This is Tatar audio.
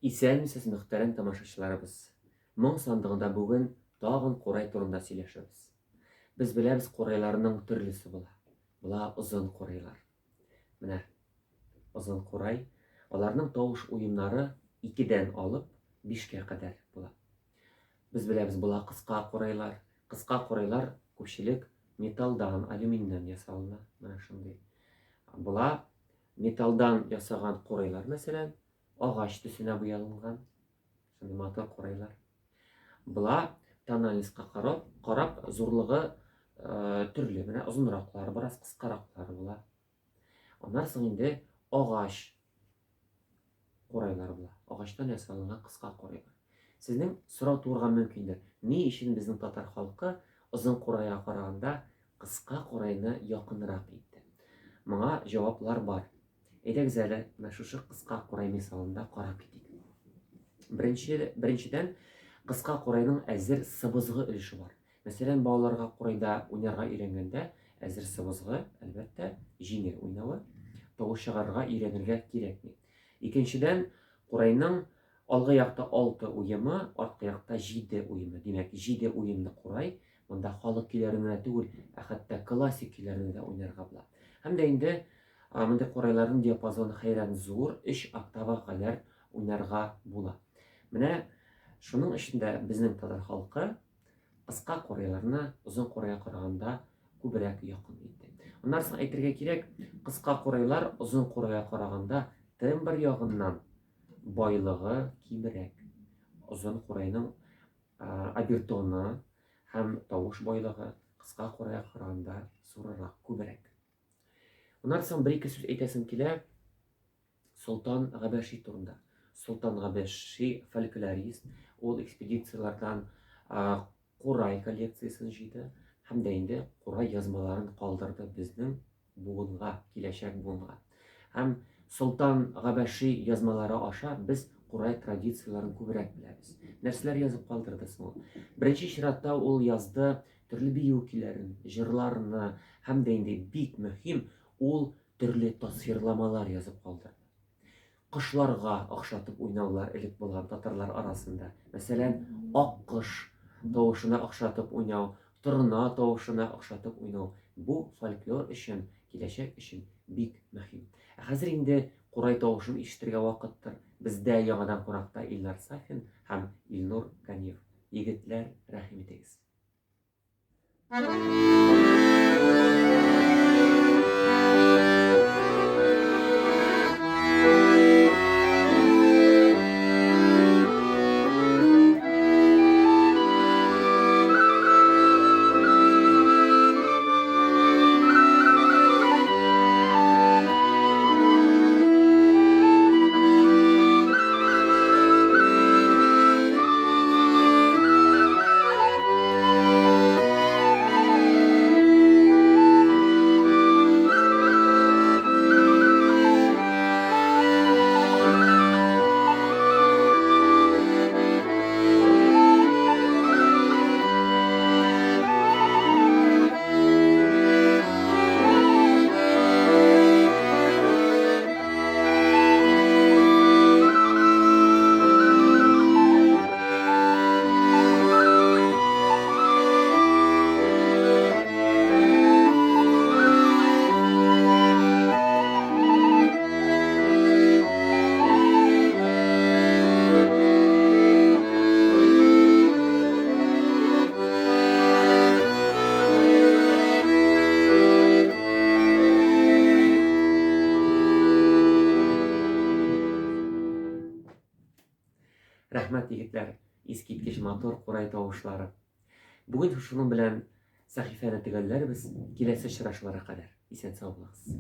Исәнмесез, мөхтәрәм тамашачыларыбыз! Моң сандыгында бүген тагын курай турында сөйләшәбез. Без беләбез, курайларның төрлесе була. Була озын курайлар. Менә озын курай. Аларның тавыш уемнары икедән алып бишкә кадәр була. Без беләбез, була кыска курайлар. Кыска курайлар күпчелек металлдан, алюминнән ясалына. Менә шундый. Була металлдан ясаган курайлар, мәсәлән, агач төсенә буялынган. Шундый матур курайлар. Була тональностька карап, карап зурлыгы э, төрле. Менә озынраклары, бераз кыскараклары була. Аннан соң инде агач курайлар була. Агачтан ясалынган кыска курайлар. Сезнең сорау туырга мөмкиндер. Ни өчен безнең татар халкы озын курайга караганда кыска курайны якынрак итте? Моңа җаваплар бар. Әйдәгез әле менә шушы кыска курай мисалында карап китик. Беренче, беренчедән, кыска курайның әзер сыбызгы өлеше бар. Мәсәлән, балаларга курайда уйнарга өйрәнгәндә, әзер сыбызгы, әлбәттә, җиңел уйнавы, тавыш чыгарырга өйрәнергә кирәкми. Икенчедән, курайның алгы якта алты уемы, арткы якта җиде уемы. Димәк, җиде уемлы курай, монда халык көйләрен генә түгел, ә хәтта классик көйләрне дә уйнарга була. Һәм дә инде мондый курайларның диапазоны хәйран зур, өч октава кадәр уйнарга була. Менә шуның өчен дә безнең татар халкы кыска курайларны озын курайга караганда күбрәк якын итте. Аннан соң әйтергә кирәк, кыска курайлар озын курайга караганда тембр ягыннан байлыгы кимрәк. Озын курайның обертоны һәм тавыш байлыгы кыска курайга караганда зуррак, күбрәк. Аннан соң бер-ике сүз әйтәсем килә. Солтан Габәши турында. Солтан Габәши фольклорист, ул экспедицияләрдән курай коллекциясен җыйды һәм дә инде курай язмаларын калдырды безнең буынга, киләчәк буынга. Һәм Солтан Габәши язмалары аша без курай традицияләрен күбрәк беләбез. Нәрсәләр язып калдырды соң ул? Беренче чиратта ул язды төрле бию көйләрен, җырларны һәм дә инде бик мөһим, ул төрле тасвирламалар язып калдырды. Кошларга охшатып уйнаулар элек булган татарлар арасында. Мәсәлән, ак кош тавышына охшатып уйнау, торна тавышына охшатып уйнау. Бу фольклор өчен, киләчәк өчен бик мөһим. Ә хәзер инде курай тавышын ишетергә вакыттыр. Бездә яңадан кунакта Илнар Сафин һәм Илнур Ганиев. Егетләр, рәхим итегез. Рәхмәт, егетләр, искиткеч матур курай тавышлары. Бүген шуның белән сәхифәне төгәлләрбез. Киләсе очрашуларга кадәр исән-сау булыгыз.